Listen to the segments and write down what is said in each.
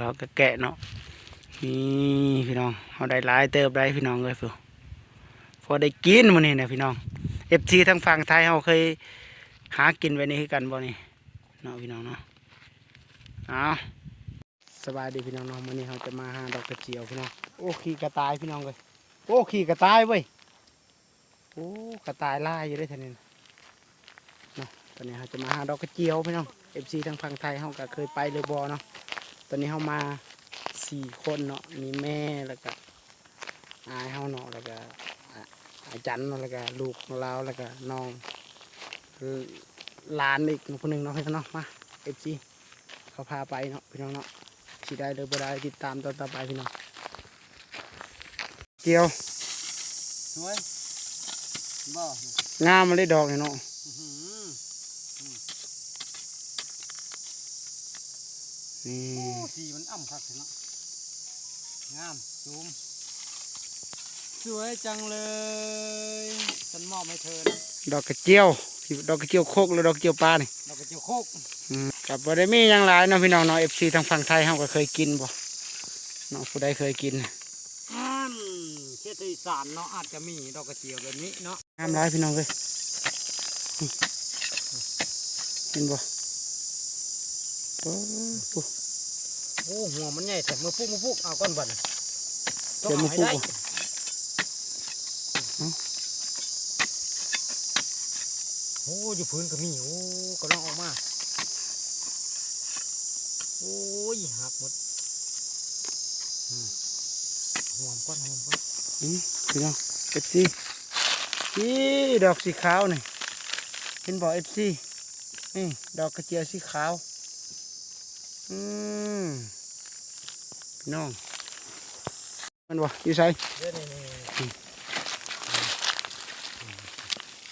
ເຮົາກະແກະເນາະ. ນີ້ພີ່ນ້ອງ ເຮົາໄດ້ຫຼາຍເຕີບໄດ໋ພີ່ນ້ອງເອີຍ ພໍໄດ້ກິນມື້ນີ້ນະພີ່ນ້ອງ. ເອັຟຊີທາງຝັ່ງໄທເຮົາເຄີຍຫາກິນແບບນີ້ຄືກັນບໍ່ນີ້ເນາະພີ່ນ້ອງເນາະ. ເອົາ ສະບາຍດີພີ່ນ້ອງເນາະ, ມື້ນີ້ເຮົາຈະມາຫາດອກກະຈຽວພີ່ນ້ອງ. ໂອ້ ຂີ້ກະຕ່າຍພີ່ນ້ອງເອີຍ, ໂອ້ ຂີ້ກະຕ່າຍເວີ້ຍ. ໂອ້ ກະຕ່າຍຫຼາຍຢູ່ເດ້ແຖວນີ້ນະເນາະ. ຕອນນີ້ເຮົາຈະມາຫາດອກກະຈຽວພີ່ນ້ອງ. ເອັຟຊີທາງຝັ່ງໄທເຮົາກະເຄີຍໄປຫຼືບໍ່ເນາະ. ຕອນນີ້ເຮົາມາສີ່ຄົນເນາະ, ມີແມ່ ແລ້ວກະອ້າຍເຮົາເນາະ, ແລ້ວກະອາ ອາຈັນເນາະ, ແລ້ວກະລູກຂອງລາວ ແລ້ວກະນ້ອງ ຫຼານອີກຜູ້ໜຶ່ງເນາະພີ່ນ້ອງເນາະ. ມາ ເອັຟຊີ ເຂົາພາໄປເນາະພີ່ນ້ອງເນາະ. ຊິໄດ້ຫຼືບໍ່ໄດ້ ຕິດຕາມຕອນຕໍ່ໄປພີ່ນ້ອງ. ກຽວ ສວຍບໍ່? ງາມມາເລີຍດອກນີ້ເນາະ. ອື ນີ້ ໂອ້ ສີມັນອ່ຳຄັກເນາະ, ງາມ ຊູມ ສວຍຈັງເລີຍ. ສັນມອບໃຫ້ເທີນະ ດອກກະຈຽວ. ດອກກະຈຽວໂຄກ ຫຼື ດອກກະຈຽວປ່ານີ້? ດອກກະຈຽວໂຄກ. ອືມ ກະບໍ່ໄດ້ມີຫຍັງຫຼາຍເນາະພີ່ນ້ອງເນາະ. ເອັຟຊີທາງຝັ່ງໄທເຮົາກະເຄີຍກິນບໍ່ເນາະ, ຜູ້ໃດເຄີຍກິນ? ອັນ ເຂດອີສານເນາະ ອາດຈະມີດອກກະຈຽວແບບນີ້ເນາະ. ງາມຫຼາຍພີ່ນ້ອງເອີຍ, ເຫັນບໍ່? ໂອ້ ໂອ້ ຫົວມັນໃຫຍ່ແທ້. ມາປຸກ ມາປຸກ ເອົາກ່ອນບັດນີ້. ເອົາໃຫ້ໄດ້. ໂອ້ ຢູ່ພື້ນກະມີ. ໂອ້ ກຳລັງອອກມາ. ໂອ້ຍ ຫັກໝົດ. ຫວມກ່ອນ ຫວມກ່ອນ. ອື ພີ່ນ້ອງ ເອັຟຊີ ນີ້ ດອກສີຂາວນີ້ ເຫັນບໍ່ ເອັຟຊີ? ນີ້ ດອກກະຈຽວສີຂາວ. ອື ພີ່ນ້ອງ ແມ່ນບໍ່? ຢູ່ໃສ? ເດ້ ນີ້ ນີ້ ນີ້.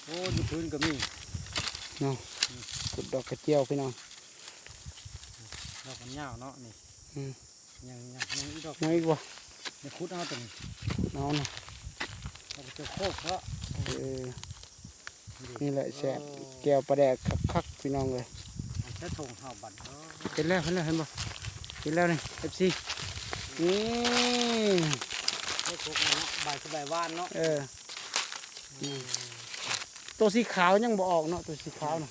ໂອ້ ຢູ່ພື້ນກະມີເນາະ. ອືມ ຂຸດດອກກະຈຽວພີ່ນ້ອງ. ດອກມັນຍາວເນາະນີ້. ອືມ ຍັງ ຍັງ ຍັງອີກດອກ. ຍັງອີກບໍ່? ຍັງຂຸດເອົາຕົວນີ້ ຂຸດເອົານະ. ດອກກະຈຽວໂຄກເນາະ. ເອີ ນີ້ແຫຼະແຊບ ໂອ້ ແຈ່ວປາແດກຄັກໆ ພີ່ນ້ອງເອີຍ. ເອົາໃສ່ຖົງເຮົາບັດ. ເອີ ເຫັນແລ້ວ ເຫັນແລ້ວ ເຫັນບໍ່? ເຫັນແລ້ວນີ້ ເອັຟຊີ ນີ້. ໃສ່ຖົງເນາະ ໃບຄືໃບຫວານເນາະ. ເອີ ອືມ ໂຕສີຂາວຍັງບໍ່ອອກເນາະ ໂຕສີຂາວນະ.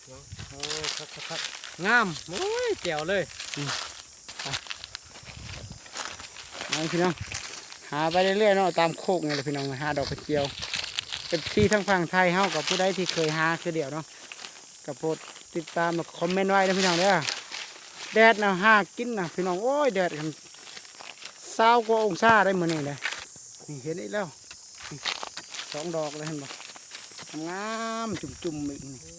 ເນາະ ເອີ ຄັກໆໆ ງາມ. ໂອ້ຍ ແຈ່ວເລີຍ. ອືມ ໄປ ເອົາພີ່ນ້ອງ ຫາໄປເລື້ອຍໆເນາະ ຕາມໂຄກນີ້ແຫຼະພີ່ນ້ອງ ຫາດອກກະຈຽວ. ເອັຟຊີທາງຝັ່ງໄທເຮົາກະ ຜູ້ໃດທີ່ເຄີຍຫາຄືດຽວເນາະ ກະໂປດຕິດຕາມ ແລະ ຄອມເມັນໄວ້ເດີພີ່ນ້ອງເດີ. ແດດນະ ຫາກິນນະພີ່ນ້ອງ. ໂອ້ຍ ແດດ ຊາວກວ່າອົງສາໄດ໋ມື້ນີ້ເດ້. ນີ້ ເຫັນອີກແລ້ວ ນີ້ ສອງດອກແລ້ວ ເຫັນບໍ່? ງາມຈຸ່ມໆອີກນີ້. ໂອ້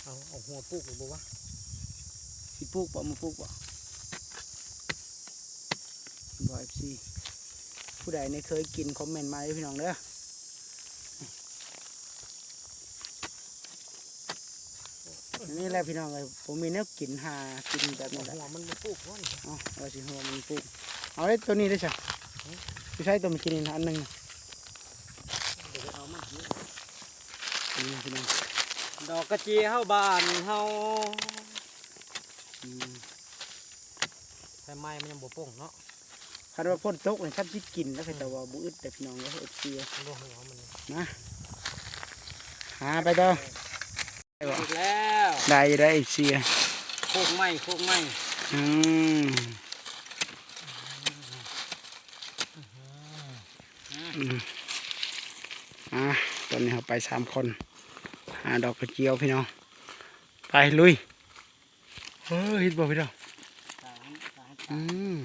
ເອົາ ເອົາຫົວປູກຫຼືບໍ່ວະ? ຊິປູກບໍ່? ມາປູກບໍ່? ບໍ່ ເອັຟຊີ ຜູ້ໃດນີ້ເຄີຍກິນ ຄອມເມັນມາເດີພີ່ນ້ອງເດີ. ນີ້ແຫຼະພີ່ນ້ອງເອີຍ ບໍ່ມີແນວກິນ ຫາກິນແບບນີ້ແຫຼະ. ເອົາຫົວມັນມາປູກກ່ອນ. ເອົາ ວ່າຊິຫົວມັນປູກ. ເອົາເດ້ ໂຕນີ້ເດ້ຊະ. ຫື? ຢູ່ໃສໂຕມື້ກີ້ນີ້ນະ ອັນໜຶ່ງ? ດຽວເອົາມາ. ນີ້ພີ່ນ້ອງ ດອກກະເຈຍເຮົາບ້ານເຮົາ. ອືມ ໄຟໄໝ້ມັນຍັງບໍ່ປົ່ງເນາະ. ຄັນວ່າຝົນຕົກນີ້ ຄັນຊິກິນແລ້ວ ເຂົາເຈົ້າວ່າບໍ່ອຶດເດ້ພີ່ນ້ອງເອີຍ ເອັຟຊີ. ບໍ່ຫົວມັນນະ ຫາໄປຕໍ່. ໄດ້ບໍ່? ອີກແລ້ວ ໄດ້ຢູ່ໄດ໋ ເອັຟຊີ. ໂຄກໃໝ່ ໂຄກໃໝ່. ອືມ ອືມ ອືມ ອ່າ ຕອນນີ້ເຮົາໄປສາມຄົນ ຫາດອກກະຈຽວພີ່ນ້ອງ. ໄປ ລຸຍ. ເອີ ເຫັນບໍ່ພີ່ນ້ອງ? ອືມ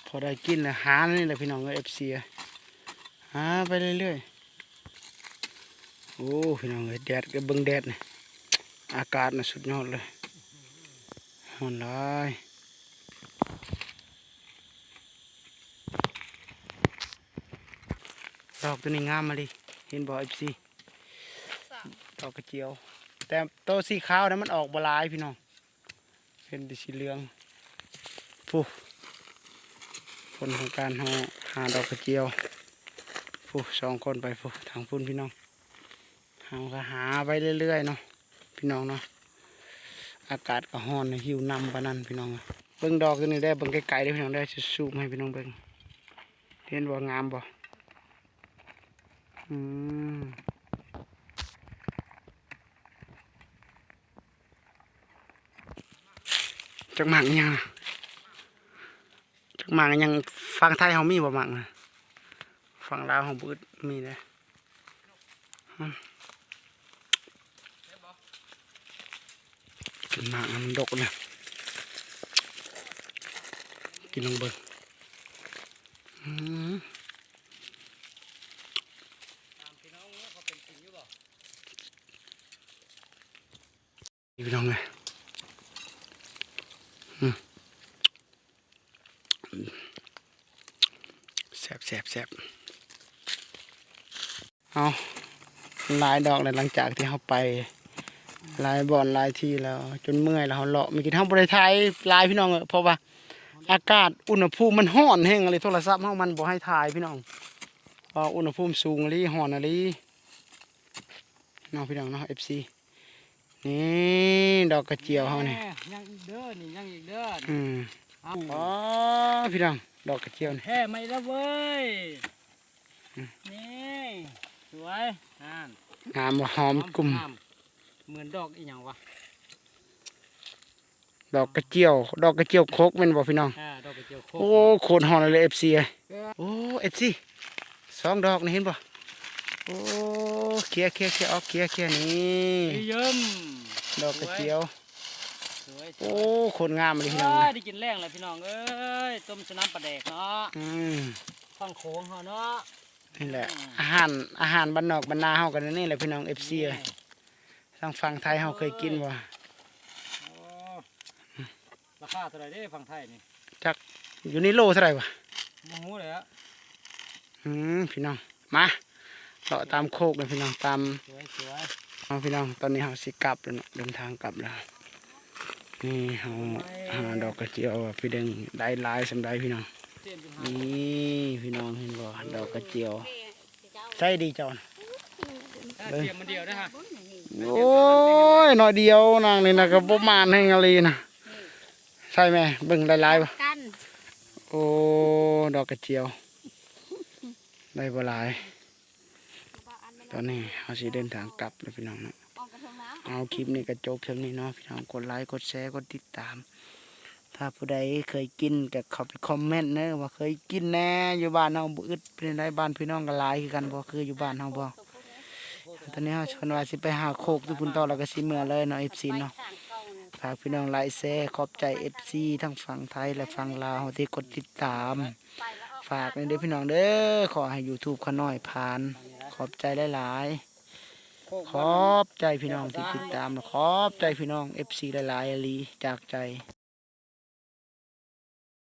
ພໍໄດ້ກິນແລ້ວ ຫານີ້ແຫຼະພີ່ນ້ອງເອີຍ ເອັຟຊີ ຫາໄປເລື້ອຍໆ. ໂອ້ ພີ່ນ້ອງເອີຍ ແດດ ກະເບິ່ງແດດນີ້ ອາກາດນະສຸດຍອດເລີຍ ຮ້ອນຫຼາຍ. ດອກໂຕນີ້ງາມມາລີ ເຫັນບໍ່ ເອັຟຊີ? ດອກກະຈຽວ ແຕ່ໂຕສີຂາວນະ ມັນອອກບໍ່ຫຼາຍພີ່ນ້ອງ ເຫັນແຕ່ສີເຫຼືອງ. ພຸ້ນ ຜົນຂອງການເຮົາຫາດອກກະຈຽວ. ພຸ້ນ ສອງຄົນໄປພຸ້ນ ທາງພຸ້ນພີ່ນ້ອງ. ເຮົາກະຫາໄປເລື້ອຍໆເນາະ ພີ່ນ້ອງເນາະ. ອາກາດກໍຮ້ອນ ຫິວນ້ຳປານນັ້ນພີ່ນ້ອງ. ເບິ່ງດອກຕົວນີ້ເດີ ເບິ່ງໄກໆເດີພີ່ນ້ອງເດີ ຊິຊູມໃຫ້ພີ່ນ້ອງເບິ່ງ ເຫັນບໍ່ ງາມບໍ່? ອືມ ຈັກໝາກອີຫຍັງນະ? ຈັກໝາກອີຫຍັງ? ຝັ່ງໄທເຮົາມີບໍ່ໝາກນະ? ຝັ່ງລາວເຮົາບໍ່ອຶດ ມີເດ້. ອືມ ກິນໝາກມັນດົກນະ ກິນລອງເບິ່ງ. ອືມ ນີ້ພີ່ນ້ອງເອີຍ ອືມ ແຊບໆໆ ເອົາ ຫຼາຍດອກແລ້ວ ຫຼັງຈາກທີ່ເຮົາໄປຫຼາຍບ່ອນຫຼາຍທີ່ແລ້ວ ຈົນເມື່ອຍແລ້ວ ເຮົາເລາະມາກິນ ເຮົາບໍ່ໄດ້ຖ່າຍຫຼາຍພີ່ນ້ອງເອີຍ ເພາະວ່າອາກາດອຸນຫະພູມມັນຮ້ອນແຮງອີ່ຫຼີ ໂທລະສັບເຮົາມັນບໍ່ໃຫ້ຖ່າຍພີ່ນ້ອງ ເພາະອຸນຫະພູມສູງອີ່ຫຼີ ຮ້ອນອີ່ຫຼີເນາະ ພີ່ນ້ອງເນາະ ເອັຟຊີ. ນີ້ດອກກະຈຽວເຮົານີ້ ແມ່ ຍັງອີກເດີ ນີ້ຍັງອີກເດີ ອືມ ເອົາ ອໍ ພີ່ນ້ອງ ດອກກະຈຽວນີ້ ແທ້ມາອີກແລ້ວເວີຍ ອືມ ນີ້ ສວຍ ງາມ ງາມບໍ່ ຫອມກຸ້ມ ຫອມ ເໝືອນດອກອີຫຍັງວະ? ດອກກະຈຽວ ດອກກະຈຽວຄົກແມ່ນບໍ່ພີ່ນ້ອງ? ອ່າ ດອກກະຈຽວຄົກ ໂອ້ ໂຄດຮ້ອນເລີຍ ເອັຟຊີເອີຍ ເອີ ໂອ້ ເອັຟຊີ ສອງດອກນີ້ເຫັນບໍ່? ໂອ້ ເຄຍ ເຄຍ ເຄຍອອກ ເຄຍ ເຄຍ ນີ້ ເຢ້ຽມ ດອກກະຈຽວ ສວຍ ສວຍ ໂອ້ ໂຄດງາມເລີຍພີ່ນ້ອງ ເອີຍ ໄດ້ກິນແລງແລ້ວພີ່ນ້ອງເອີຍ ຕົ້ມໃສ່ນ້ຳປາແດກເນາະ ອືມ ຝັ່ງໂຂງເຮົາເນາະ ນີ້ແຫຼະ ອືມ ອາຫານ ອາຫານບ້ານນອກບ້ານນາເຮົາກໍແນວນີ້ແຫຼະພີ່ນ້ອງ ເອັຟຊີເອີຍ ນີ້ ທາງຝັ່ງໄທເຮົາເຄີຍກິນບໍ່? ໂອ້ ລາຄາເທົ່າໃດເດ້ຝັ່ງໄທນີ້? ຈັກ ຢູ່ໃນໂລເທົ່າໃດວະ? ບໍ່ຮູ້ແຫຼະ ອືມ ພີ່ນ້ອງ ມາ ເລາະຕາມໂຄກເດີພີ່ນ້ອງ ຕາມ ສວຍໆ ເອົາ ພີ່ນ້ອງ ຕອນນີ້ເຮົາຊິກັບແລ້ວເນາະ ເດີນທາງກັບແລ້ວ ນີ້ເຮົາຫາດອກກະຈຽວ ພີ່ເດັງ ໄດ້ຫຼາຍສ່ຳໃດພີ່ນ້ອງ ນີ້ພີ່ນ້ອງເຫັນບໍ່ ດອກກະຈຽວ ໃສ່ດີເຈົ້ານະ ເບິ່ງ ໂອ້ຍ ໜ້ອຍດຽວນາງນີ້ນະ ກໍບໍ່ໝານແຮງອີ່ຫຼີນະ ໃສ່ແມ່ ເບິ່ງໄດ້ຫຼາຍບໍ່? ໂອ້ ດອກກະຈຽວ ໄດ້ບໍ່ຫຼາຍ ຕອນນີ້ເຮົາຊິເດີນທາງກັບແລ້ວພີ່ນ້ອງເນາະ ເອົາ ຄລິບນີ້ກໍຈົບສ່ຳນີ້ເນາະ ພີ່ນ້ອງ ກົດໄລ ກົດແຊ ກົດຕິດຕາມ ຖ້າຜູ້ໃດເຄີຍກິນກໍເຂົ້າໄປຄອມເມັນເດີວ່າເຄີຍກິນແດ່ ຢູ່ບ້ານເຮົາບໍ່ອຶດ ເປັນໃດ ບ້ານພີ່ນ້ອງກໍຫຼາຍຄືກັນບໍ່ ຄືຢູ່ບ້ານເຮົາບໍ່? ຕອນນີ້ເຮົາຊວນວ່າຊິໄປຫາໂຄກຢູ່ພຸ້ນຕໍ່ ແລ້ວກໍຊິເມືອເລີຍເນາະ ເອັຟຊີເນາະ ຝາກພີ່ນ້ອງໄລແຊ ຂອບໃຈ ເອັຟຊີ ທັງຝັ່ງໄທ ແລະ ຝັ່ງລາວ ທີ່ກົດຕິດຕາມ ຝາກແດ່ເດີພີ່ນ້ອງເດີ ຂໍໃຫ້ຢູທູບຂ້ານ້ອຍຜ່ານ ຂອບໃຈຫຼາຍໆ ຂອບໃຈພີ່ນ້ອງທີ່ຕິດຕາມ ແລະ ຂອບໃຈພີ່ນ້ອງ ເອັຟຊີ ຫຼາຍໆອີ່ຫຼີ ຈາກໃຈ.